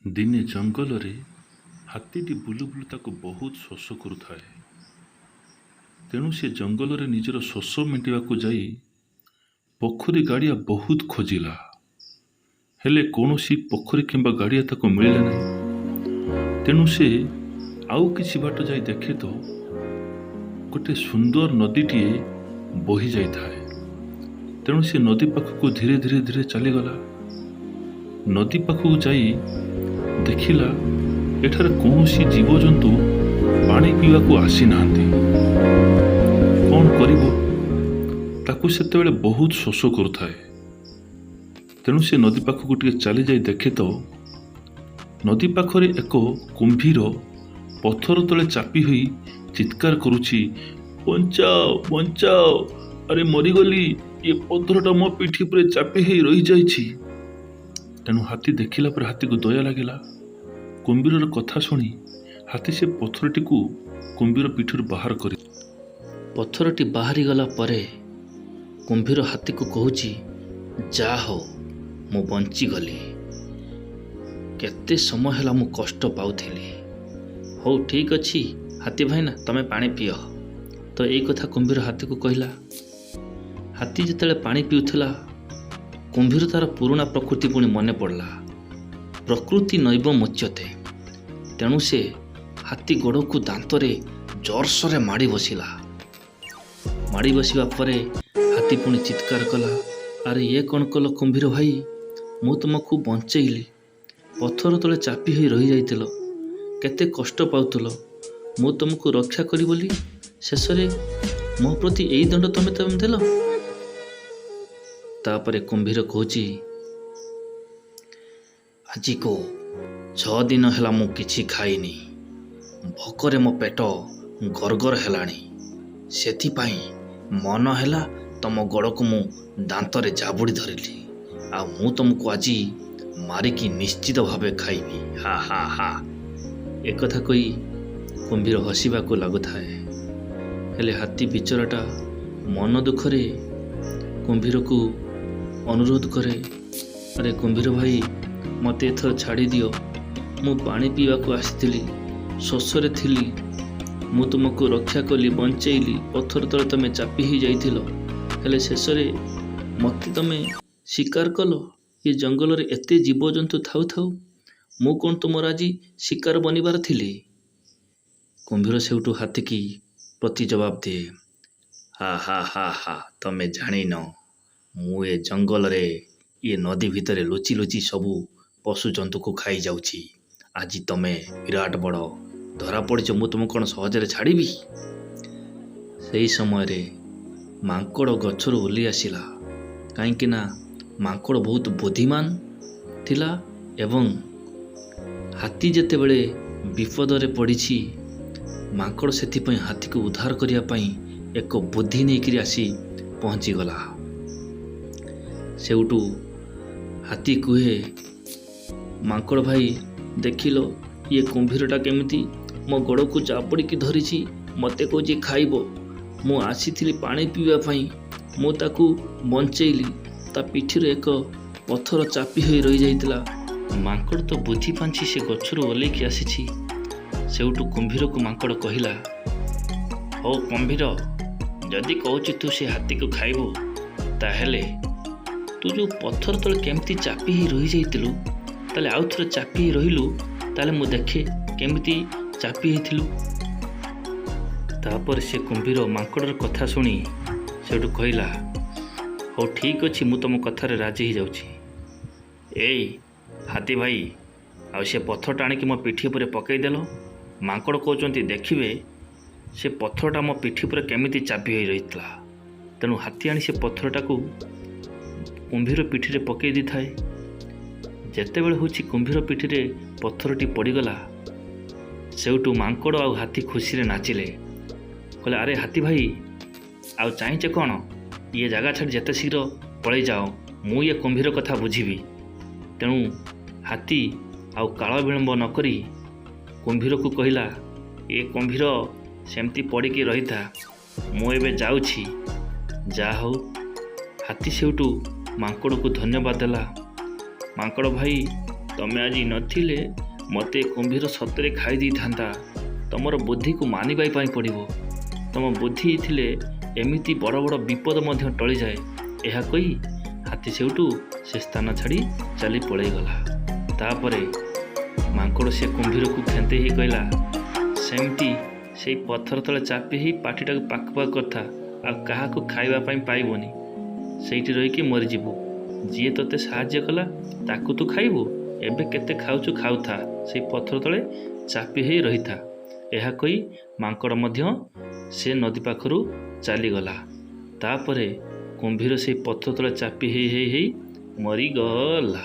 ଦିନେ ଜଙ୍ଗଲରେ ହାତୀଟି ବୁଲୁ ବୁଲୁ ତାକୁ ବହୁତ ଶୋଷ କରୁଥାଏ। ତେଣୁ ସେ ଜଙ୍ଗଲରେ ନିଜର ଶୋଷ ମେଣ୍ଟିବାକୁ ଯାଇ ପୋଖରୀ ଗାଡ଼ିଆ ବହୁତ ଖୋଜିଲା, ହେଲେ କୌଣସି ପୋଖରୀ କିମ୍ବା ଗାଡ଼ିଆ ତାକୁ ମିଳିଲା ନାହିଁ। ତେଣୁ ସେ ଆଉ କିଛି ବାଟ ଯାଇ ଦେଖେ ତ ଗୋଟେ ସୁନ୍ଦର ନଦୀଟିଏ ବହି ଯାଇଥାଏ। ତେଣୁ ସେ ନଦୀ ପାଖକୁ ଧୀରେ ଧୀରେ ଧୀରେ ଚାଲିଗଲା। ନଦୀ ପାଖକୁ ଯାଇ ଦେଖିଲା, ଏଠାରେ କୌଣସି ଜୀବଜନ୍ତୁ ପାଣି ପିଇବାକୁ ଆସିନାହାନ୍ତି। କ'ଣ କରିବ? ତାକୁ ସେତେବେଳେ ବହୁତ ଶୋଷ କରୁଥାଏ। ତେଣୁ ସେ ନଦୀ ପାଖକୁ ଟିକେ ଚାଲିଯାଇ ଦେଖେ ତ ନଦୀ ପାଖରେ ଏକ କୁମ୍ଭୀର ପଥର ତଳେ ଚାପି ହୋଇ ଚିତ୍କାର କରୁଛି, ବଞ୍ଚାଅ, ବଞ୍ଚାଅ, ଆରେ ମରିଗଲି, ଏ ପଥରଟା ମୋ ପିଠି ଉପରେ ଚାପି ହୋଇ ରହିଯାଇଛି। ତେଣୁ ହାତୀ ଦେଖିଲା ପରେ ହାତୀକୁ ଦୟା ଲାଗିଲା। କୁମ୍ଭୀରର କଥା ଶୁଣି ହାତୀ ସେ ପଥରଟିକୁ କୁମ୍ଭୀର ପିଠିରୁ ବାହାର କରି ପଥରଟି ବାହାରିଗଲା ପରେ କୁମ୍ଭୀର ହାତୀକୁ କହୁଛି, ଯା ହଉ, ମୁଁ ବଞ୍ଚିଗଲି। କେତେ ସମୟ ହେଲା ମୁଁ କଷ୍ଟ ପାଉଥିଲି। ହଉ, ଠିକ୍ ଅଛି ହାତୀ ଭାଇନା, ତମେ ପାଣି ପିଅ। ତ ଏଇ କଥା କୁମ୍ଭୀର ହାତୀକୁ କହିଲା। ହାତୀ ଯେତେବେଳେ ପାଣି ପିଉଥିଲା, କୁମ୍ଭୀର ତାର ପୁରୁଣା ପ୍ରକୃତି ପୁଣି ମନେ ପଡ଼ିଲା। ପ୍ରକୃତି ନୈବ ମୁଚ୍ୟତେ। ତେଣୁ ସେ ହାତୀ ଗୋଡ଼କୁ ଦାନ୍ତରେ ଜୋରସୋରରେ ମାଡ଼ି ବସିଲା। ମାଡ଼ି ବସିବା ପରେ ହାତୀ ପୁଣି ଚିତ୍କାର କଲା, ଆରେ ଇଏ କ'ଣ କଲ କୁମ୍ଭୀର ଭାଇ? ମୁଁ ତୁମକୁ ବଞ୍ଚେଇଲି। ପଥର ତଳେ ଚାପି ହୋଇ ରହିଯାଇଥିଲ, କେତେ କଷ୍ଟ ପାଉଥିଲ। ମୁଁ ତୁମକୁ ରକ୍ଷା କରି ବୋଲି ଶେଷରେ ମୋ ପ୍ରତି ଏଇ ଦଣ୍ଡ ତମେ ଦେଲ। ତାପରେ କୁମ୍ଭୀର କହୁଛି, ଆଜିକୁ 6 ଦିନ ହେଲା ମୁଁ କିଛି ଖାଇନି। ଭୋକରେ ମୋ ପେଟ ଗରଗର ହେଲାଣି। ସେଥିପାଇଁ ମନ ହେଲା ତମ ଗୋଡ଼କୁ ମୁଁ ଦାନ୍ତରେ ଜାବୁଡ଼ି ଧରିଲି। ଆଉ ମୁଁ ତମକୁ ଆଜି ମାରିକି ନିଶ୍ଚିତ ଭାବେ ଖାଇବି, ହା ହା ହା। ଏକଥା କହି କୁମ୍ଭୀର ହସିବାକୁ ଲାଗୁଥାଏ। ହେଲେ ହାତୀ ବିଚରାଟା ମନ ଦୁଃଖରେ କୁମ୍ଭୀରକୁ ଅନୁରୋଧ କରେ, ଆରେ କୁମ୍ଭୀର ଭାଇ, ମୋତେ ଏଥର ଛାଡ଼ିଦିଅ। ମୁଁ ପାଣି ପିଇବାକୁ ଆସିଥିଲି, ଶୋଷରେ ଥିଲି। ମୁଁ ତୁମକୁ ରକ୍ଷା କଲି, ବଞ୍ଚେଇଲି। ପଥର ତଳେ ତମେ ଚାପି ହେଇଯାଇଥିଲ। ହେଲେ ଶେଷରେ ମୋତେ ତମେ ଶିକାର କଲ। ଏ ଜଙ୍ଗଲରେ ଏତେ ଜୀବଜନ୍ତୁ ଥାଉ ଥାଉ ମୁଁ କ'ଣ ତୁମର ଆଜି ଶିକାର ବନିବାର ଥିଲି? କୁମ୍ଭୀର ସେଇଠୁ ହାତୀକି ପ୍ରତି ଜବାବ ଦିଏ, ହା ହା ହା ହା, ତମେ ଜାଣିନ, ମୁଁ ଏ ଜଙ୍ଗଲରେ ଇଏ ନଦୀ ଭିତରେ ଲୁଚି ଲୁଚି ସବୁ ପଶୁ ଜନ୍ତୁକୁ ଖାଇଯାଉଛି। ଆଜି ତମେ ବିରାଟ ବଡ଼ ଧରା ପଡ଼ିଛ। ମୁଁ ତୁମକୁ କ'ଣ ସହଜରେ ଛାଡ଼ିବି? ସେହି ସମୟରେ ମାଙ୍କଡ଼ ଗଛରୁ ଓହ୍ଲି ଆସିଲା, କାହିଁକି ନା ମାଙ୍କଡ଼ ବହୁତ ବୁଦ୍ଧିମାନ ଥିଲା ଏବଂ ହାତୀ ଯେତେବେଳେ ବିପଦରେ ପଡ଼ିଛି, ମାଙ୍କଡ଼ ସେଥିପାଇଁ ହାତୀକୁ ଉଦ୍ଧାର କରିବା ପାଇଁ ଏକ ବୁଦ୍ଧି ନେଇକରି ଆସି ପହଞ୍ଚିଗଲା। ସେଇଠୁ ହାତୀ କୁହେ, ମାଙ୍କଡ଼ ଭାଇ, ଦେଖିଲ ଇଏ କୁମ୍ଭୀରଟା କେମିତି ମୋ ଗୋଡ଼କୁ ଜାବୁଡ଼ିକି ଧରିଛି, ମୋତେ କହୁଛି ଖାଇବ। ମୁଁ ଆସିଥିଲି ପାଣି ପିଇବା ପାଇଁ, ମୁଁ ତାକୁ ବଞ୍ଚେଇଲି। ତା ପିଠିରେ ଏକ ପଥର ଚାପି ହୋଇ ରହିଯାଇଥିଲା। ମାଙ୍କଡ଼ ତ ବୁଦ୍ଧି ପାଞ୍ଚି ସେ ଗଛରୁ ଓହ୍ଲେଇକି ଆସିଛି। ସେଇଠୁ କୁମ୍ଭୀରକୁ ମାଙ୍କଡ଼ କହିଲା, ହଉ କୁମ୍ଭୀର, ଯଦି କହୁଛୁ ତୁ ସେ ହାତୀକୁ ଖାଇବୁ, ତାହେଲେ ତୁ ଯେଉଁ ପଥର ତଳେ କେମିତି ଚାପି ହେଇ ରହିଯାଇଥିଲୁ, ତାହେଲେ ଆଉ ଥରେ ଚାପି ହେଇ ରହିଲୁ, ତାହେଲେ ମୁଁ ଦେଖେ କେମିତି ଚାପି ହେଇଥିଲୁ। ତାପରେ ସେ କୁମ୍ଭୀର ମାଙ୍କଡ଼ର କଥା ଶୁଣି ସେଇଠୁ କହିଲା, ହଉ ଠିକ୍ ଅଛି, ମୁଁ ତୁମ କଥାରେ ରାଜି ହେଇଯାଉଛି। ଏଇ ହାତୀ ଭାଇ, ଆଉ ସେ ପଥରଟା ଆଣିକି ମୋ ପିଠି ଉପରେ ପକାଇଦେଲ। ମାଙ୍କଡ଼ କହୁଛନ୍ତି, ଦେଖିବେ ସେ ପଥରଟା ମୋ ପିଠି ଉପରେ କେମିତି ଚାପି ହୋଇ ରହିଥିଲା। ତେଣୁ ହାତୀ ଆଣି ସେ ପଥରଟାକୁ କୁମ୍ଭୀର ପିଠିରେ ପକାଇ ଦେଇଥାଏ। ଯେତେବେଳେ ହେଉଛି କୁମ୍ଭୀର ପିଠିରେ ପଥରଟି ପଡ଼ିଗଲା, ସେଇଠୁ ମାଙ୍କଡ଼ ଆଉ ହାତୀ ଖୁସିରେ ନାଚିଲେ। କହିଲେ, ଆରେ ହାତୀ ଭାଇ, ଆଉ ଚାହିଁଛ କ'ଣ? ଇଏ ଜାଗା ଛାଡ଼ି ଯେତେ ଶୀଘ୍ର ପଳେଇ ଯାଅ, ମୁଁ ଇଏ କୁମ୍ଭୀର କଥା ବୁଝିବି। ତେଣୁ ହାତୀ ଆଉ କାଳ ବିଳମ୍ବ ନକରି କୁମ୍ଭୀରକୁ କହିଲା, ଏ କୁମ୍ଭୀର, ସେମିତି ପଡ଼ିକି ରହିଥା, ମୁଁ ଏବେ ଯାଉଛି। ଯାହା ହଉ, ହାତୀ ସେଇଠୁ ମାଙ୍କଡ଼କୁ ଧନ୍ୟବାଦ ଦେଲା। ମାଙ୍କଡ଼ ଭାଇ, ତମେ ଆଜି ନଥିଲେ ମୋତେ କୁମ୍ଭୀର ସତରେ ଖାଇ ଦେଇଥାନ୍ତା। ତମର ବୁଦ୍ଧିକୁ ମାନିବା ପାଇଁ ପଡ଼ିବ। ତମ ବୁଦ୍ଧି ଥିଲେ ଏମିତି ବଡ଼ ବଡ଼ ବିପଦ ମଧ୍ୟ ଟଳିଯାଏ। ଏହା କହି ହାତୀ ସେଇଠୁ ସେ ସ୍ଥାନ ଛାଡ଼ି ଚାଲି ପଳେଇଗଲା। ତାପରେ ମାଙ୍କଡ଼ ସେ କୁମ୍ଭୀରକୁ ଖେନ୍ତେଇ ହେଇ କହିଲା, ସେମିତି ସେଇ ପଥର ତଳେ ଚାପି ହେଇ ପାଟିଟାକୁ ପାକ ପାକ କରିଥା, ଆଉ କାହାକୁ ଖାଇବା ପାଇଁ ପାଇବନି, ସେଇଠି ରହିକି ମରିଯିବୁ। ଯିଏ ତୋତେ ସାହାଯ୍ୟ କଲା ତାକୁ ତୁ ଖାଇବୁ? ଏବେ କେତେ ଖାଉଛୁ ଖାଉଥା, ସେଇ ପଥର ତଳେ ଚାପି ହେଇ ରହିଥା। ଏହା କହି ମାଙ୍କଡ଼ ମଧ୍ୟ ସେ ନଦୀ ପାଖରୁ ଚାଲିଗଲା। ତାପରେ କୁମ୍ଭୀର ସେଇ ପଥର ତଳେ ଚାପି ହେଇ ହେଇ ହେଇ ମରିଗଲା।